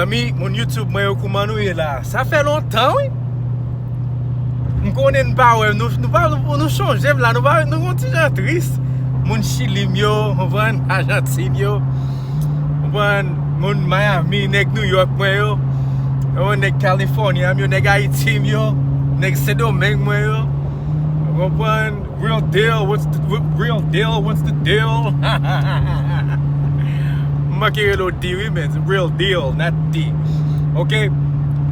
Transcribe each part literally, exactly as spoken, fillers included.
Zanmi, moun YouTube mwen yo, kouman nou ye la? Sa fè lontan, wi. M konnen n pa wè m, nou, nou pa, nou, nou chonje m la, nou pa, nou yon ti jan tris. Moun Chili m yo, konprann, Ajantin yo, konprann, moun Miami, nèg New York mwen yo, konprann, nèg California m yo, nèg Ayiti m yo, nèg Sendomeng mwen yo, konprann, Real Deal, what's the, Real Deal, what's the deal? M manke rele w D wi, men Real Deal, not D. Ok?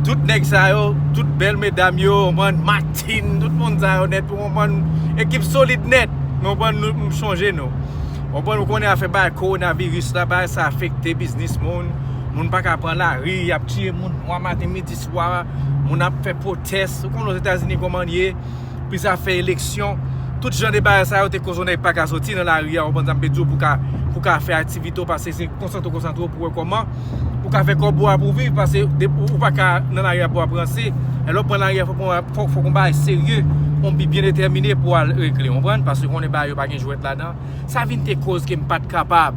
Tout nèg sa yo, tout bèl medam yo, konprann, Martin, tout moun sa yo nèt, ou konprann, ekip solid nèt. Konprann, nou, m chonje nou. Konprann, ou konnen afè bagay kowonaviris la, bagay sa afekte biznis moun. Moun pa ka pran lari, y ap tiye moun nwa maten, midi, swa. Moun ap fè pwotès. Ou konnen Ozetazini kòman l ye. Plis afè eleksyon, tout jan de bagay sa yo te koz yon nèg pa ka soti nan lari a, ou konprann sa m vle di w, pou ka, pou ka fè aktivite w, paske se konsantre w, konsantre w pou wè kòman ou ka fè kòb ou a pou w viv, paske de, ou, ou pa ka nan lari a pou w ap ranse. Lè w pran lari a, fòk, fòk, fòk yon bagay serye, yon bi byen detèmine pou w al regle, w konprann? Paske w konnen bagay yo pa gen jwèt ladan. Sa vin te koz ke m pa t kapab,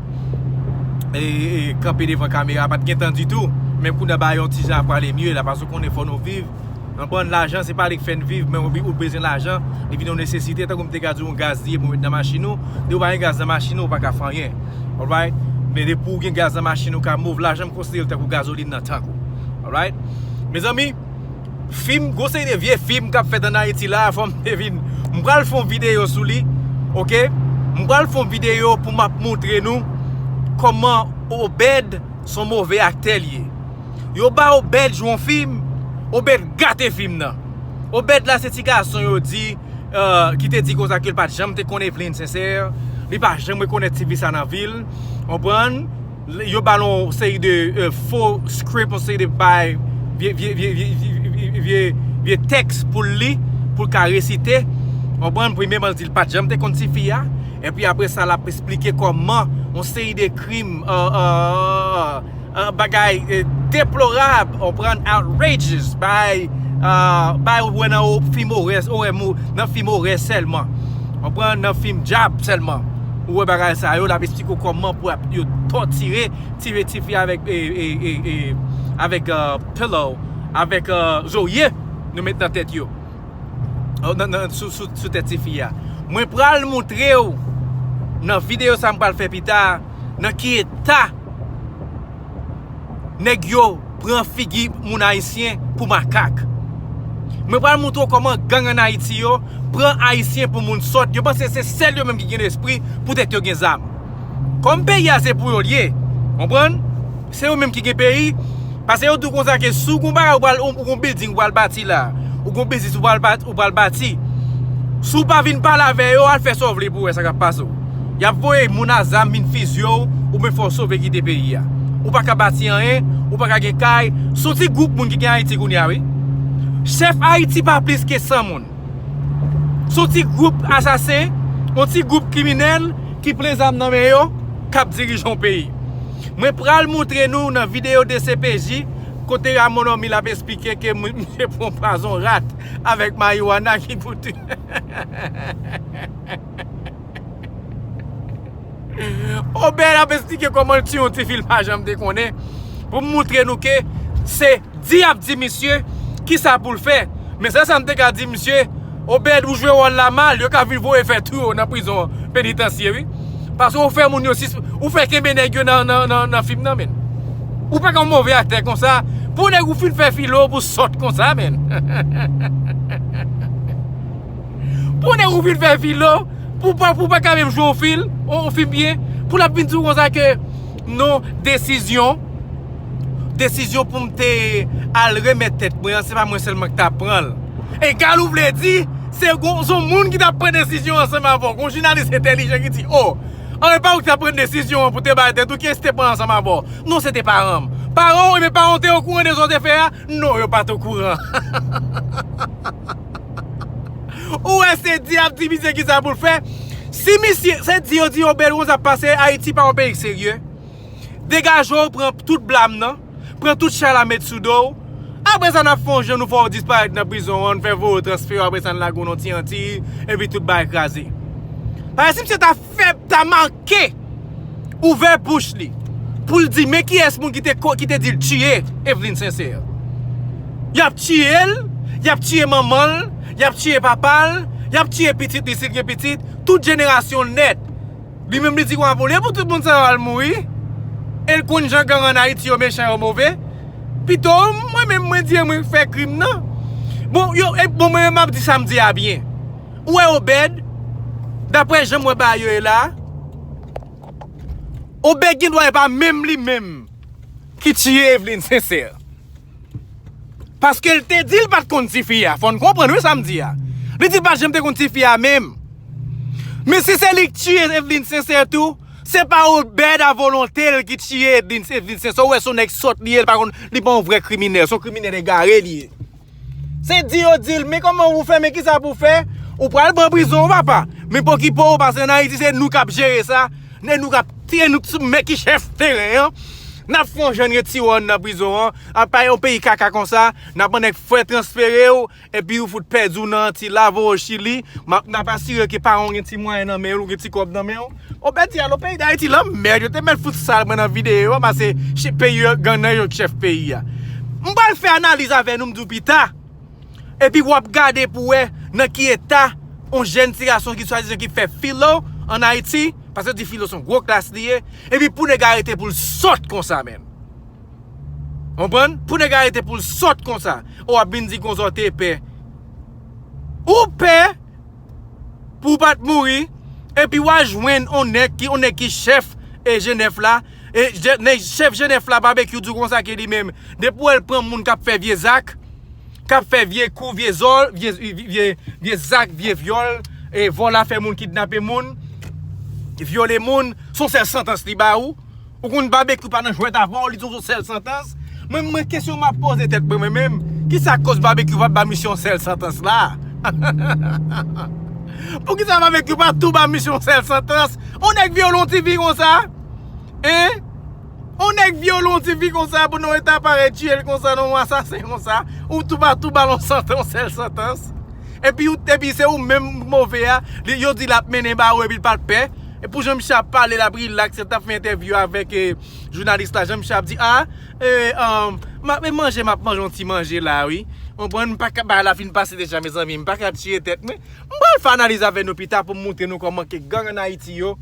e, e, kanpe devan kamera, pa t gen tan ditou. Men kounye a bagay yon ti jan ap prale mye la, paske w konnen fò nou viv. Konprann, lajan se pa li k fè n viv, men ou, ou bezwen lajan, li vin yon nesesite, tankou m te ka di w yon gaz li ye pou w met nan machin ou, depi w pa gen gaz nan machin ou, ou pa ka fè anyen. Alright? Men depi w gen gaz nan machin ou, ka move, lajan m konsidere l tankou gazolin nan tank ou. Alright? Mezanmi, fim, gwo seri de vye fim k ap fèt ann Ayiti la, fò m te vin, m pral fè yon videyo sou li, ok? M pral fè yon videyo pou m ap montre nou kòman Obed se yon move aktè l ye. Yo ba Obed jwe yon fim, Obed gate fim nan. Obed la se ti gason yo di, euh, ki te di konsa ke l pa t janm te konn Eveline Sincère, li pa janm rekonèt ti fi sa nan vi l, konprann? Yo ba l yon seri de, euh, fo script, yon seri de bay, vye, vye, vye tèks pou l li, pou l ka resite, konprann? Premyèman, l di l pa t janm te konn ti fi a, epi apre sa, l ap esplike kòman yon seri de krim, euh, euh, euh, bagay, euh, deplorab, w konprann, outrageous, bagay, euh, bagay ou wè nan o-, fim orè, orè mou-, nan fim orè sèlman. W konprann, nan fim djab sèlman. Ou wè bagay sa yo, l ap esplike w kòman pou ap, yo tòtire, tire tifi avèk, e, e, e, e, avèk, euh, pillow, avèk, euh, zorye nou met nan tèt yo. Oh, nan, nan, sou, sou, sou tèt tifi a. Mwen pral montre w nan videyo sa m pral fè pita, nan ki eta nèg yo pran figi moun ayisyen pou makak. Mwen pral montre w kòman gang ann Ayiti yo pran ayisyen pou moun sòt. Yo panse se sèl yo menm ki gen lespri poutèt yo gen zam. Kòm peyi a se pou yo l ye, konprann? Se yo menm ki gen peyi. Paske yo di w konsa ke si w gon bagay ou pral, ou, ou gon building ou pral bati la, ou gon biznis ou pral bati, ou pral bati. Si w pa vin pale avè yo, al fè sa w vle pou w wè sa k ap pase w. Y ap voye moun a zam vin fizye w, oubyen fè w sove kite peyi a. Ou pa ka bati anyen, ou pa ka gen kay. Se yon ti gwoup moun ki gen Ayiti kounye a, wi. Chèf Ayiti pa plis ke san moun. Se yon ti gwoup asasen, yon ti gwoup kriminèl ki plen zam nan men yo, k ap dirije yon peyi. Mwen pral montre nou nan videyo D C P J, kote Ramon Normil ap esplike ke m-, misye pran pwazon rat avèk marijuana ki pou ti-, Obed ap esplike kòman l tiye yon tifi l pa janm te konnen, pou m montre nou ke se di ap di misye kisa pou l fè. Men sèl sa m te ka di misye, Obed, ou jwe wòl la mal, yo ka vin voye fè tou yo nan prizon, penitansye, wi. Paske ou fè moun yo sis-, ou fè kenbe nèg yo nan, nan, nan, nan fim nan, men. Ou pa ka yon move aktè konsa, pou nèg ou fin fè filo, pou sòt konsa, men. Pou nèg ou fin fè filo, pou pa, pou pa ka menm jwe yon fil, yon, yon fim byen, pou l ap vin di w konsa ke non, desizyon, desizyon pou m te al remèt tèt mwen an, se pa mwen sèlman ki t ap pran l. Egal ou vle di, se gon, se yon moun ki t ap pran desizyon ansanm avè w. Gon jounalis entèlijan ki di, o, an, e pa ou ki t ap pran desizyon an pou te bay tèt ou, kiyès te pran ansanm avè w? Non, se te paran m. Paran w, ebyen paran w te okouran de sa w te fè a? Non, yo pa t okouran. Ou wè se di ap di misye kisa pou l fè. Si misye, se di yo di Obed Rose ap pase, Ayiti pa yon peyi serye. Degaje w, pran tout blam nan, pran tout chay la met sou do w. Apre sa, n ap fè yon jan nou fè w disparèt nan prizon an, n fè voye w transfere w, apre sa, n lage w nan ti Antiy, epi tout bagay kraze. Paske si misye ta fè, ta make, ouvè bouch li, pou l di men kiyès moun ki te, ki te di l tiye Eveline Sincère. Y ap tiye l, y ap tiye manman l, y ap tiye papa l, y ap tiye pitit li si l gen pitit, tout jenerasyon l nèt. Li menm li di konsa pou li, e pou tout moun sa yo al mouri. E l konn jan gang ann Ayiti yo mechan, yo move. Pito mwen menm mwen di mwen fè krim nan. Bon, yo, e, bon, mwen menm m ap di sa m di a byen. Ou wè Obed, daprè jan m wè bagay yo ye la, Obed gen dwa e pa menm li menm ki tiye Eveline Sincère. Paske l te di l pa t konn tifi a. Fò n konprann wi sa m di a. Li di l pa t janm te konn tifi a menm. Men si se li k tiye Eveline Sincère tou, se pa Obed a volonte l ki tiye Eveline, Eveline Sincère. Ou wè se yon nèg sòt li ye, li pa konn, li pa yon vrè kriminèl. Se yon kriminèl egare li ye. Se di yo di l, men kòman ou fè, men kisa pou w fè? Ou pral pran prizon wi papa. Men pokipo w, paske ann Ayiti se nou k ap jere sa. E nou k ap tire, nou k sou men ki chèf teren an. N ap fè yon jèn retire w anndan prizon an. Apa yon peyi kaka konsa, n ap annik fè transfere w, epi ou fout pèdi w nan Antiy la, voye w Chili. M ap, n ap asire ke paran w gen ti mwayen nan men l, ou gen ti kòb nan men w. Obed di alo peyi Dayiti lanmèd, yo te mèt fout sal mwen nan videyo a, paske peyi yo gang nan yo k chèf peyi a. M pral fè analiz avè nou, m di w pita. Epi w ap gade pou wè nan ki eta yon jèn ti gason ki swadizan ki fè filo ann Ayiti, paske yo di filo se yon gwo klas li ye, epi pou nèg arete pou l sòt konsa menm. Konprann? Pou nèg arete pou l sòt konsa. Ou ap vin di konsa w te pè. Ou pè pou w pa t mouri, epi w a jwenn on nèg ki, on nèg ki chèf e G nèf la, e Je- nèg chèf G nèf la, Babekyou di w konsa ke li menm, depi w wè l pran moun k ap fè vye zak, k ap fè vye kou, vye zòl, vye, vye, vye zak, vye vyòl, e vòl afè moun, kidnape moun, vyole moun, se yon sèl santans li ba ou. Ou konn Babekyou pa nan jwèt avè w, li di w yon sèl santans. Mwen, mwen, kesyon m ap poze tèt mwen, mwen menm, kisa k koz Babekyou pa t ba misye yon sèl santans la? Poukisa Babekyou pa tou ba misye yon sèl santans? On nèg vyole yon tifi konsa? Hein? On nèg vyole yon tifi konsa pou nou rete aparèt tiye l konsa, non, yon asasen konsa? Ou tou pa tou ba l yon santans, yon sèl santans? Epi, ou- epi se ou menm move a, li- yo di l ap mennen ba ou epi l pa t pè. E pou jan misye ap pale, l ap rilaks, l t ap fè entèvyou avèk, eh, jounalis la, jan misye ap di, a, eh, um, m ap, e manje, m ap manje yon ti manje la, wi. Konprann, m pa ka, bagay la fin pase deja, mezanmi, m pa ka tiye tèt mwen. M pral fè analiz avè nou pita pou m montre nou kòman ke gang ann Ayiti yo,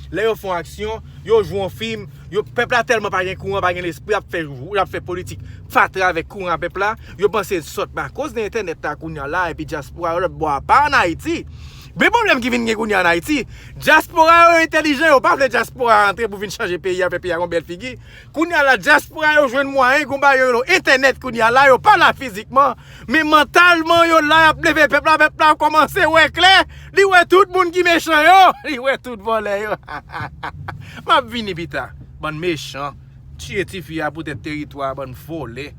lè yo fè yon aksyon, yo jwe yon fim, yo, pèp la tèlman pa gen kouran, pa gen lespri, y ap fè, y ap fè politik fatra avèk kouran pèp la, yo panse sòt men akoz de entènèt la kounye a la, epi dyaspora yo lòt bò a pa ann Ayiti. Men pwoblèm ki vin gen kounye a ann Ayiti, dyaspora yo entèlijan, yo pa vle dyaspora a antre pou vin chanje peyi a, fè peyi a yon bèl figi. Kounye a la, dyaspora yo jwenn mwayen, gon bagay yo rele entènèt kounye a la, yo pa la fizikman. Men mantalman, yo la, y ap leve pèp la, pèp la kòmanse wè klè. Li wè tout moun ki mechan yo, li wè tout vòlè yo. M ap vini pita. Bann mechan. Tiye tifi a poutèt teritwa, bann vòlè.